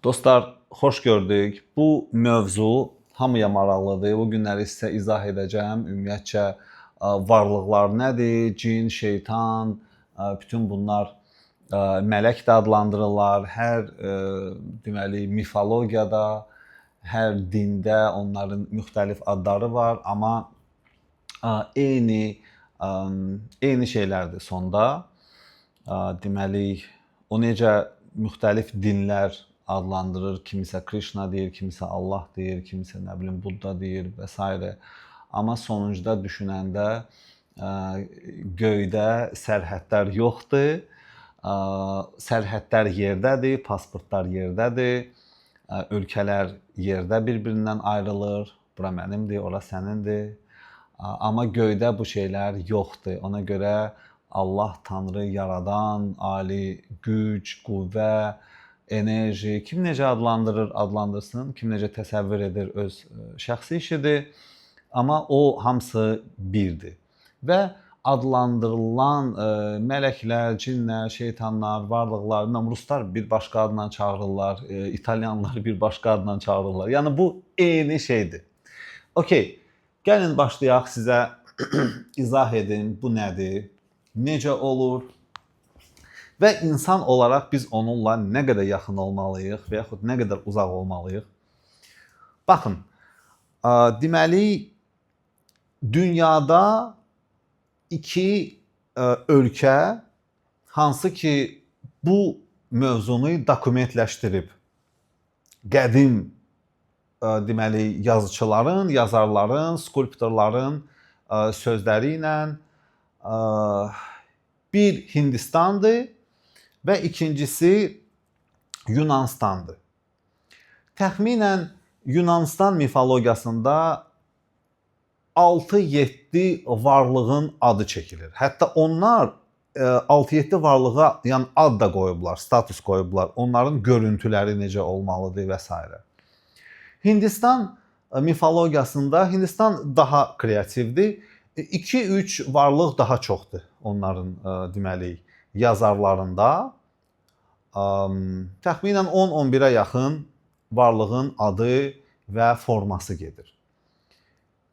Dostlar, xoş gördük. Bu mövzu hamıya maraqlıdır. Bu günləri sizə izah edəcəm. Ümumiyyətcə varlıqlar nədir? Cin, şeytan, bütün bunlar mələk də adlandırırlar. Hər deməli mifologiyada, hər dində onların müxtəlif adları var, amma eyni şeylərdir sonda. Deməli, o necə müxtəlif dinlər adlandırır, kimisə Krishna deyir, kimisə Allah deyir, kimisə nə bilim Budda deyir və s. Amma sonuncuda düşünəndə göydə sərhədlər yoxdur. Sərhədlər yerdədir, pasportlar yerdədir. Ölkələr yerdə bir-birindən ayrılır. Bura mənimdir, ora sənindir. Amma göydə bu şeylər yoxdur. Ona görə Allah, Tanrı, yaradan, ali güc, qüvvə, enerji, kim necə adlandırır, adlandırsın, kim necə təsəvvür edir öz şəxsi işidir. Amma o hamısı birdir. Və adlandırılan mələklər, cinlər, şeytanlar, varlıqlar, bilməm, ruslar bir başqa adla çağırırlar, italyanlar bir başqa adla çağırırlar. Yəni bu eyni şeydir. Okay, gəlin başlayaq, sizə izah edim bu nədir, necə olur və insan olaraq biz onunla nə qədər yaxın olmalıyıq və yaxud nə qədər uzaq olmalıyıq. Baxın, deməli dünyada iki ölkə hansı ki bu mövzunu dokumentləşdirib. Qədim deməli yazıçıların, yazarların, skulptorların sözləri ilə bir Hindistandır və ikincisi Yunanıstandır. Təxminən Yunanistan mifologiyasında 6-7 varlığın adı çəkilir. Hətta onlar 6-7 varlığa yəni ad da qoyublar, status qoyublar. Onların görüntüləri necə olmalıdır və s. Hindistan mifologiyasında Hindistan daha kreativdir. 2-3 varlıq daha çoxdur onların deməli yazarlarında. Təxminən 10-11-ə yaxın varlığın adı və forması gedir.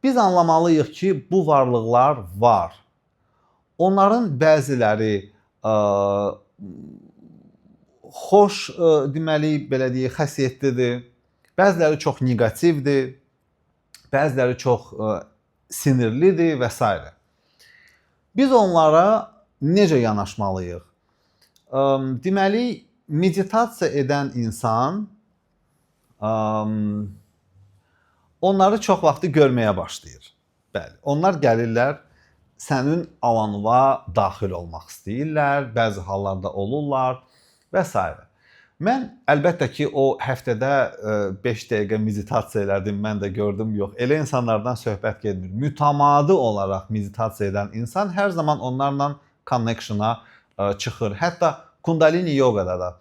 Biz anlamalıyıq ki, bu varlıqlar var. Onların bəziləri xoş, deməli, belə deyək, xəsiyyətlidir. Bəziləri çox neqativdir, bəziləri çox sinirlidir və s. Biz onlara necə yanaşmalıyıq? Deməli, meditasiya edən insan onları çox vaxtı görməyə başlayır. Bəli, onlar gəlirlər, sənin alanına daxil olmaq istəyirlər, bəzi hallarda olurlar və s. Mən əlbəttə ki, o həftədə 5 dəqiqə meditasiya elədim, mən də gördüm, yox. Elə insanlardan söhbət getmir. Mütəmadi olaraq meditasiya edən insan hər zaman onlarla connection-a çıxır. Hətta Kundalini yoqada da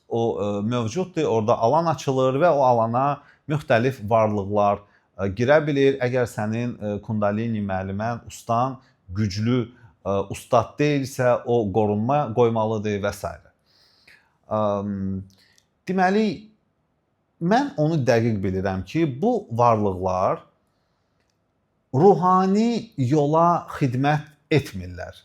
o mövcuddur. Orada alan açılır və o alana müxtəlif varlıqlar girə bilir. Əgər sənin Kundalini müəllimən, ustan güclü ustad deyilsə, o qorunma qoymalıdır və s. Deməli, mən onu dəqiq bilirəm ki, bu varlıqlar ruhani yola xidmət etmirlər.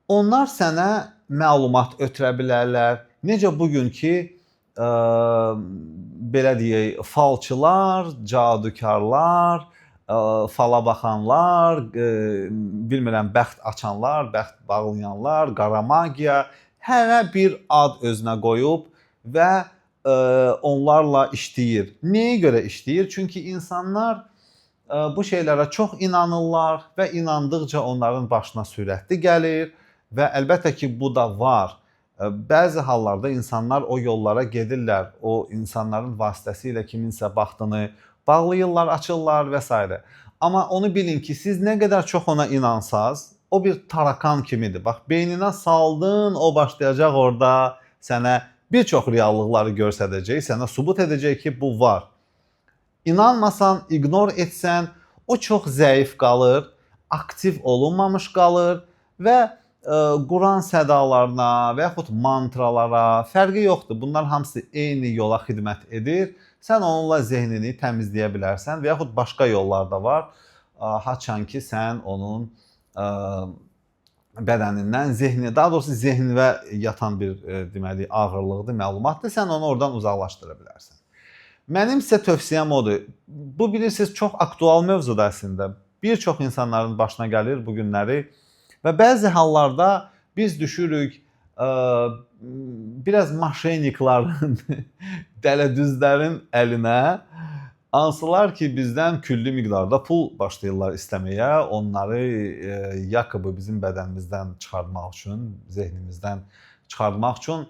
Onlar sənə məlumat ötürə bilərlər. Necə bugünkü belə deyək, falçılar, cadukarlar, fala baxanlar, bilmirəm, bəxt açanlar, bəxt bağlayanlar, qara magiya, hərə bir ad özünə qoyub və onlarla işləyir. Nəyə görə işləyir? Çünki insanlar bu şeylərə çox inanırlar və inandıqca onların başına sürətli gəlir və əlbəttə ki, bu da var. Bəzi hallarda insanlar o yollara gedirlər. O insanların vasitəsilə kiminsə baxtını bağlayırlar, açırlar və s. Amma onu bilin ki, siz nə qədər çox ona inansaz, o bir tarakan kimidir. Bax, beyninə saldın, o başlayacaq orada sənə bir çox reallıqları göstərəcək, sənə sübut edəcək ki, bu var. İnanmasan, ignor etsən, o çox zəif qalır, aktiv olunmamış qalır və Quran sədalarına və yaxud mantralara, fərqi yoxdur. Bunlar hamısı eyni yola xidmət edir. Sən onunla zehnini təmizləyə bilərsən və yaxud başqa yollar da var. Haçan ki sən onun bədənindən zehni, daha doğrusu zehninə yatan bir deməli ağırlıqdır, məlumatdır. Sən onu oradan uzaqlaşdıra bilərsən. Mənim sizə tövsiyəm odur. Bu bilirsiniz çox aktual mövzudur əslində. Bir çox insanların başına gəlir bu günləri və bəzi hallarda biz düşürük biraz maşenikların, dələdüzlərin əlinə, hansılar ki bizdən külli miqdarda pul başlayırlar istəməyə, onları yakobı bizim bədənimizdən çıxartmaq üçün, zehnimizdən çıxartmaq üçün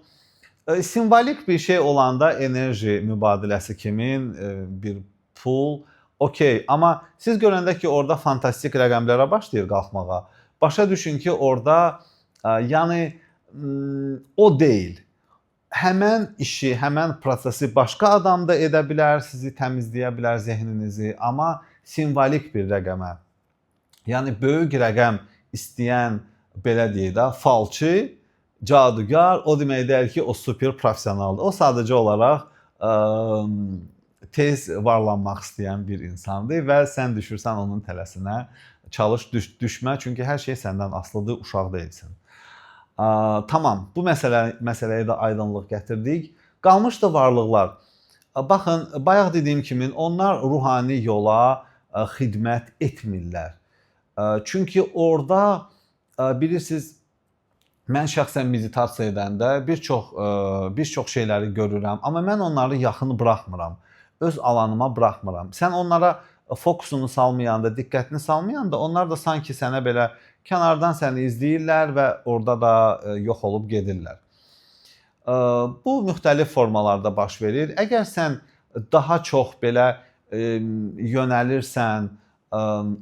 simvolik bir şey olanda enerji mübadiləsi kimin bir pul, okey, amma siz görəndə ki orada fantastik rəqəmlərə başlayır qalxmağa, başa düşün ki orada yəni o deyil. Həmən işi, həmən prosesi başqa adam da edə bilər, sizi təmizləyə bilər zehninizi, amma simvolik bir rəqəmə, yəni böyük rəqəm istəyən, belə deyək də, falçı, cadugar, o demək deyil ki, o super professionaldır. O sadəcə olaraq tez varlanmaq istəyən bir insandır və sən düşürsən onun tələsinə, çalış düşmə, çünki hər şey səndən asılıdır, uşaq deyilsən. Tamam, bu məsələyə də aydınlıq gətirdik. Qalmışdı varlıqlar. Baxın, bayaq dediyim kimi onlar ruhani yola xidmət etmirlər. Çünki orada bilirsiniz, mən şəxsən meditasiya edəndə bir çox şeyləri görürəm, amma mən onları yaxın buraxmıram. Öz alanıma buraxmıram. Sən onlara fokusunu salmayanda, diqqətini salmayanda onlar da sanki sənə belə kənardan səni izləyirlər və orada da yox olub gedirlər. Bu müxtəlif formalarda baş verir. Əgər sən daha çox belə yönəlirsən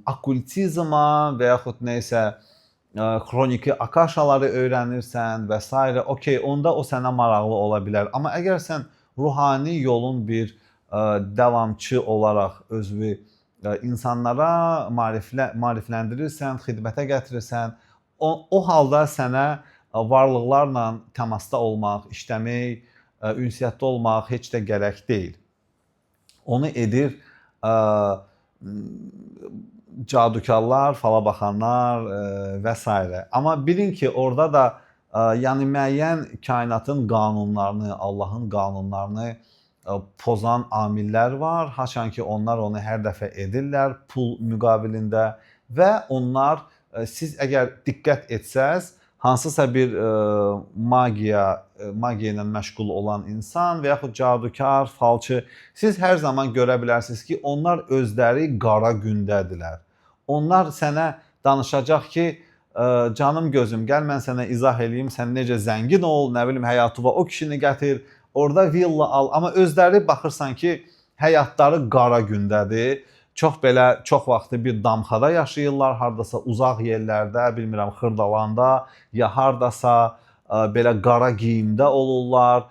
okkultizma və yaxud nə isə xroniki akaşaları öyrənirsən və s. Okey, onda o sənə maraqlı ola bilər. Amma əgər sən ruhani yolun bir davamçı olaraq özünü insanlara maarifləndirirsən, xidmətə gətirirsən, o halda sənə varlıqlarla təmasda olmaq, işləmək, ünsiyyətdə olmaq heç də gərək deyil. Onu edir cadukarlar, fala baxanlar və s. Amma bilin ki, orada da yəni müəyyən kainatın qanunlarını, Allahın qanunlarını pozan amillər var. Haçan ki, onlar onu hər dəfə edirlər pul müqabilində və onlar, siz əgər diqqət etsəz, hansısa bir magiya ilə məşğul olan insan və yaxud cadukar, falçı, siz hər zaman görə bilərsiniz ki, onlar özləri qara gündədirlər. Onlar sənə danışacaq ki, canım gözüm, gəl mən sənə izah eləyim, sən necə zəngin ol, nə bilim həyatıma o kişini gətir, orada villa al. Amma özləri baxırsan ki, həyatları qara gündədir. Çox belə, çox vaxtı bir damxada yaşayırlar, hardasa uzaq yerlərdə, bilmirəm Xırdalanda ya hardasa belə qara geyimdə olurlar.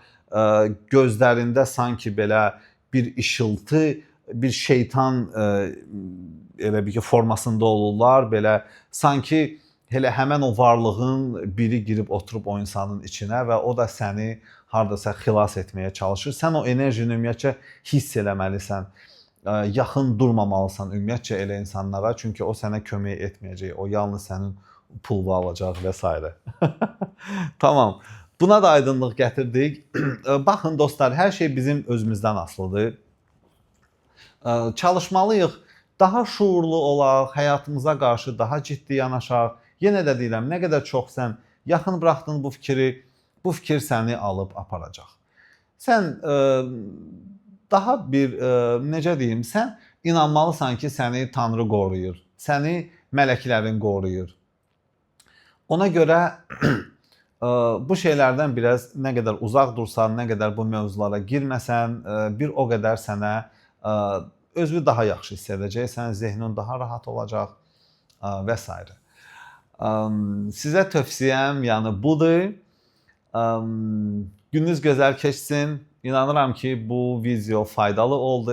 Gözlərində sanki belə bir işıltı, bir şeytan elə bir ki formasında olurlar. Belə sanki elə həmən o varlığın biri girib oturub o insanın içinə və o da səni hardasa xilas etməyə çalışır. Sən o enerjini ümumiyyətcə hiss eləməlisən. Yaxın durmamalısan ümumiyyətcə elə insanlara, çünki o sənə kömək etməyəcək. O yalnız sənin pulunu alacaq və s. Tamam. Buna da aydınlıq gətirdik. Baxın dostlar, hər şey bizim özümüzdən asılıdır. Çalışmalıyıq, daha şuurlu olaq, həyatımıza qarşı daha ciddi yanaşaq. Yenə də deyirəm, nə qədər çox sən yaxın buraxdın bu fikri, bu fikir səni alıb aparacaq. Sən daha bir, necə deyim, sən inanmalısan ki, səni Tanrı qoruyur, səni mələklərin qoruyur. Ona görə bu şeylərdən biraz nə qədər uzaq dursan, nə qədər bu mövzulara girməsən, bir o qədər sənə özünü daha yaxşı hiss edəcəksən, zehnin daha rahat olacaq və s. Sizə tövsiyəm yəni budur. Gününüz gözəl keçsin. İnanıram ki, bu video faydalı oldu.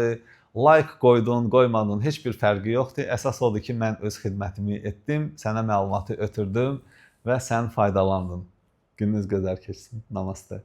Like qoydun, qoymadın, heç bir fərqi yoxdur. Əsas odur ki, mən öz xidmətimi etdim, sənə məlumatı ötürdüm. Və sən faydalandın. Gününüz gözəl keçsin. Namaste.